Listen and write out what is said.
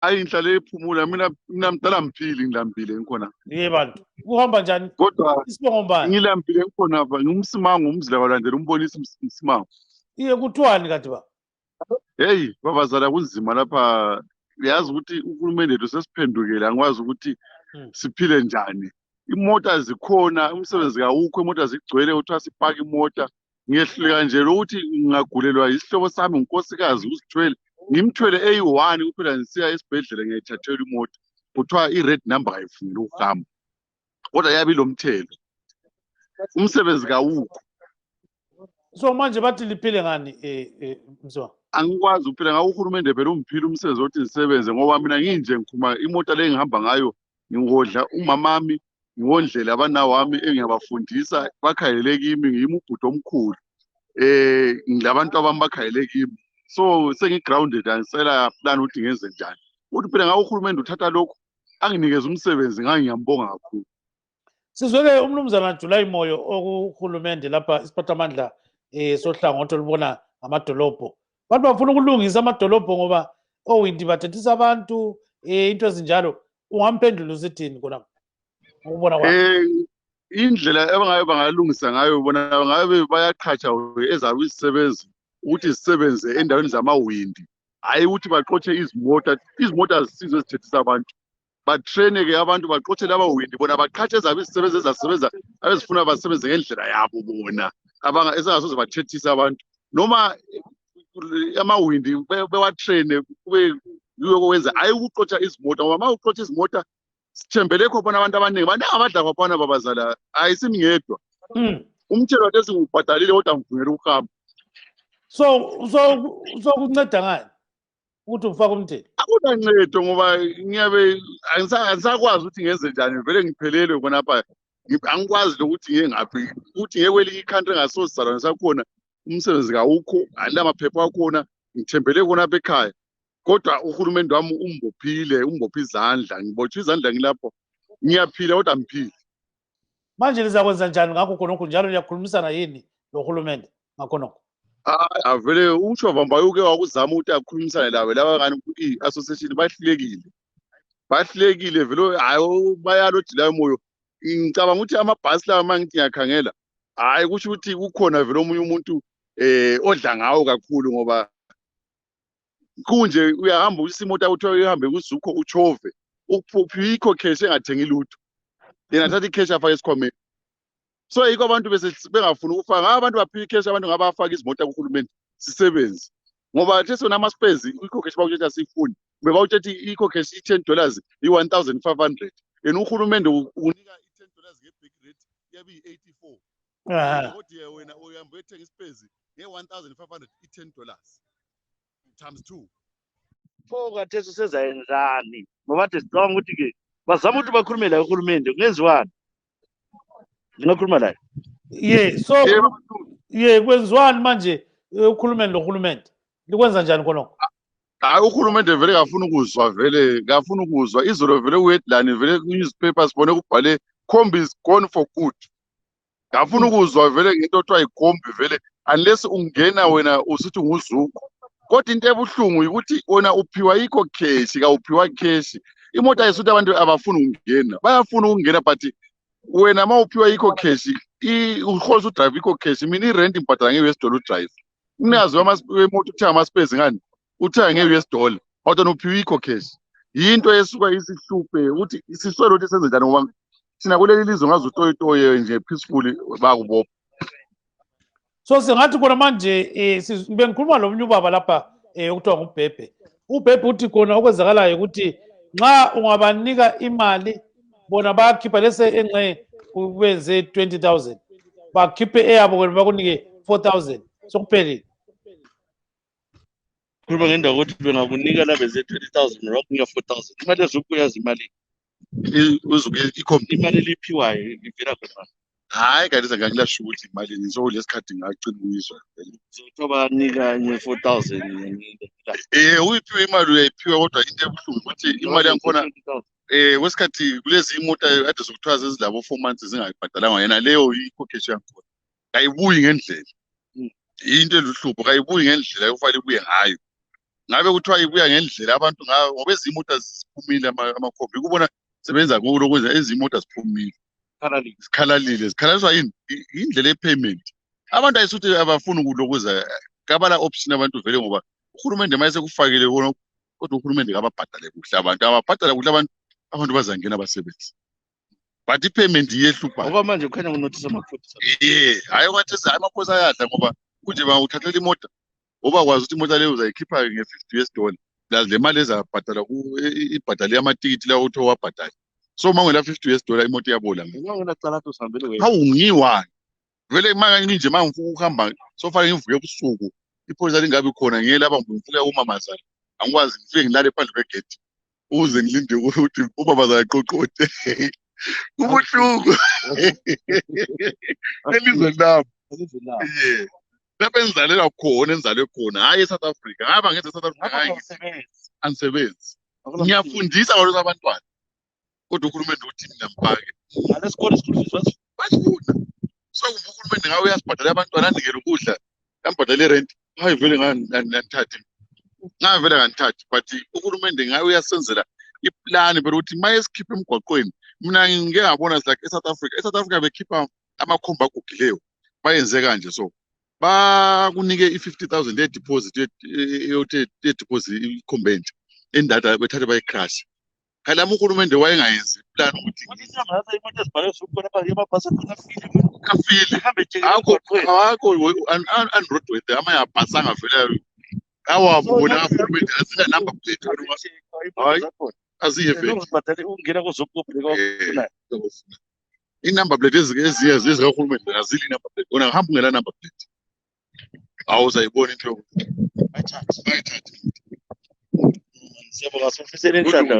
hayi ngihlale ephumula mina mdala mphili ngilambile ngikhona. bantu kuhamba njani Kodwa isibongo mbani ngilambile ngikhona ngumsimango umzila walandela umbonisa umsimango. kuthiwani kanti ba Hey babazala kunzima lapha, uyazi ukuthi uhulumende wethu sesiphendukele, angikwazi ukuthi siphile njani. Imota zikhona, umsebenzi kawukho, imota zigcwele, uthiwa sipaka imota. Ngiyehluleka nje ukuthi ngingagulelwa isihlobo sami unkosikazi uzithwele, ngimthwele eyi-1 kuphela ngisiya esibhedlela ngiyayithathela imoto, kuthiwa i-red number kayifunile ukuhamba, kodwa yabe ilomthelo, umsebenzi kawukho. so manje bathi liphile ngani mzwa Angikwazi ukuphila ngawo. Uhulumende phela umphile umsebenzi wokuthi ngisebenze, ngoba mina nginje ngikhuma imota le engihamba ngayo, ngingodla umamami, ngiwondlela abanawami engiyabafundisa, bakhayele kimi, ngiyimi ubhuti omkhulu. Ngilabantu abami bakhayele kimi, so sengi-grounded, angisela plan ukuthi ngenze njani. Ukuthi phela ngawo uhulumende uthatha lokhu anginikeze umsebenzi, ngiyambonga kakhulu. Sizwele umnumzana July Moyo okuhulumende lapha isiphathamandla sohlangothi olubona ngamadolobho. Bantu bafuna ukulungisa amadolobho ngoba owindi bathethisa abantu into ezinjalo. Ungamphendula usithini khona ukubona kwakho? Indlela abangayo bangalungisa ngayo, bona bangabe bayaqhatsha ezabo izisebenzi ukuthi zisebenze endaweni zamawindi, hayi ukuthi baqotshe izimota zisizwe ezithethisa abantu. Batrain-ke abantu, baqothele abawindi, bona baqhatshe ezabo izisebenzi ezasebenza abezifuna basebenze ngendlela yabo bona, ezingasoze bathethisa abantu. Noma amawindi bewatrain kube yiyo kwenza, hayi ukuqotsha izimota, ngoba uma uqotsha izimota sithembele khona abantu abaningi abadla kwaphana babazala, hayi simngedwa. Umthelo wathi singubhadalile kodwa ngivungela ukuhamba. So kunceda ngani ukuthi ufake umthelo? Akulancedo ngoba angisakwazi ukuthi ngenze njani, vele ngiphelelwe khonapha. Angikwazi lokuthi ngiye ngaphi, ukuthi ngiye kwelinye i-country engasozizalwane sakhona, umsebenzi kawukho, anamaphepha akhona, ngithembele khonapha ekhaya. Kodwa uhulumende wami umbophe izandla, ngibotshwe izandla ngilapho, ngiyaphila kodwa ngiphile. Manje lizakwenza njani ngakho khonokho, njalo liyakhulumisana yini nohulumende ngakhonokho? Vele uShovambayo uke wakuzama ukuthi akhulumisane lawe laba ngani i-association, bahlulekile vele, hayi bayalo July Moyo. Ngicabanga ukuthi amabhasi lawa uma ngithi ngiyakhangela, hayi kusho ukuthi kukhona vele omunye umuntu odla ngawo kakhulu, ngoba kunje uyahamba uyisa imoto uthiwa uhambe kuZukho uchove, uphiwe ikho-cash engathengi lutho, yena athatha i-cash afake esikhwameni. So yikho abantu bengafuni ukufaka, abantu baphiwe i-cash, abantu ngabafaka izimota kuhulumende sisebenzi, ngoba the sona ama-spares ikho-cash bawuthetha siyifuni, bebawuthetha ikho-cash $10 i-1,500, yena uhulumende unika $10 nge-big rate yabe yi-84. Kodwa wena uyahamba uyothenga ispares nge-1,500, i-$10 times 2. Pho katheso sezayenzani? Ngoba bathi sicabanga ukuthi-ke bazama ukuthi bakhulume la uhulumende, kungenziwani? Ngingakhuluma la. Kwenziwani manje ukhulumeni nohulumende? Likwenza njani khonokho? Hayi uhulumende vele kafuna ukuzwa, vele kafuna ukuzwa. Izolo vele ku-headline vele ku-newspaper sibone kubhale Khombi is gone for good. Kafuna ukuzwa vele ngento othiwa ikhombi vele, unless ungena wena usithi nguZukho. Kodwa into ebuhlungu ukuthi wena uphiwa ikho cash, kawuphiwa cash. Imoto ayisuthi abantu abafuna ukungena, bayafuna ukungena, but wena uma uphiwa ikho cash, uholisa udrive ikho cash, mina i-rent ngibhadala nge-$US udrive. Umnikazi wemoto uthenga ama-spares ngani, uthenga nge-$US, kodwa uphiwa ikho cash. Yinto esuka isihluphe ukuthi siswele ukuthi senze njani, ngoba thina kuleli lizwe ngazi utoyitoye nje peaceful bakubopha. So singathi khona manje bengikhuluma lomunye ubaba lapha okuthiwa nguBhebhe. UBhebhe uthi khona okwenzakalayo ukuthi nxa ungabanika imali bona bayakhipha lese engxe ubenze 20,000, bakhiphe eyabo wena bakunike 4,000 sokuphelile. Khuluma ngendaba ukuthi bengakunika la beze 20,000 bakunika 4,000. Imali eZukho uyazi imali. Imali eliphiwayo ivela khona. Hayi kanti sengangilasho ukuthi imali ngizo lesikhathi ngacina uyizwa. Uzothiwa banika nye 4,000. Uyiphiwe imali uyayiphiwa, kodwa into ebuhlungu ukuthi imali yakhona kwesikhathi kulezi imoto ade zokuthiwa zezilabo 4 months zingayibhadalanga, yena leyo ikho-cash yakhona kayibuyi ngendlela. Into eluhlupho, kayibuyi ngendlela ekufanele ibuye ngayo. ngabe kuthiwa ibuya ngendlela abantu ngoba ezimoto ziphumile amakhombi kubona sebenza kulo kwenza ezimoto ziphumile zikhalalisa yini indlela ye-payment abantu ayisuthi abafuni ukulokuza kabala option abantu vele ngoba uhulumende mayese kufakile kodwa uhulumende kababhadale kuhle abantu ababhadala kuhle abantu bazangena abasebenzi but i-payment iyehlupha ngoba manje kukhanya kunothisa amaphoyisa hayi ungathi amaphoyisa ayadla ngoba kunje bawuthathela imoto ngoba kwazi ukuthi imoto leyo uzayikhipha nge$50 plus le mali ezabhadala ibhadale amatikiti lawo uthi wabhadala so mangela $50 imoto iyabola awungiwani vele nje mangifuna ukuhamba sofanele ngivuke ebusuku iphoyisa lingabi khona ngiyelapha ngifuna umamazana angikwazi ngifike ngilale phandle kwegate uze ngilinde ukuthi umamazana aqoqote kubuhlungu elizwe lami lapha enzalela khona enzalwe khona hayi eSouth Africa ngaba ngenze eSouth Africa hayi angisebenzi ngiyafundisa abantu abantwana kodwa uhulumende uthi mina mpake ngalesikole school fees basifuna so uhulumende ngawe uyasibhadala abantwana anikele ukudla ambhadale rent hayi vele nganthathi ngavele nganthathi but uhulumende ngawe uyasenzela iplan but uthi maye sikhiphe emgwaqweni mina ngeke ngabona like eSouth Africa bekhipha amakhomba agugileyo bayenze kanje so bakunike i50,000 deposit deposit ikhombenti endada bethathe bayicrash kalama uhulumende wayengayenzi plan ukuthi kafile akho unroadway amayabhasanga vele awabona uhulumende asika number plate hayi aziye vele ungena kuzokubheka i-number plate eziye zikahulumende azili number plate wona hamba ngela number plate awuzayibona into bayithathe siyabonga sifisele inhlanhla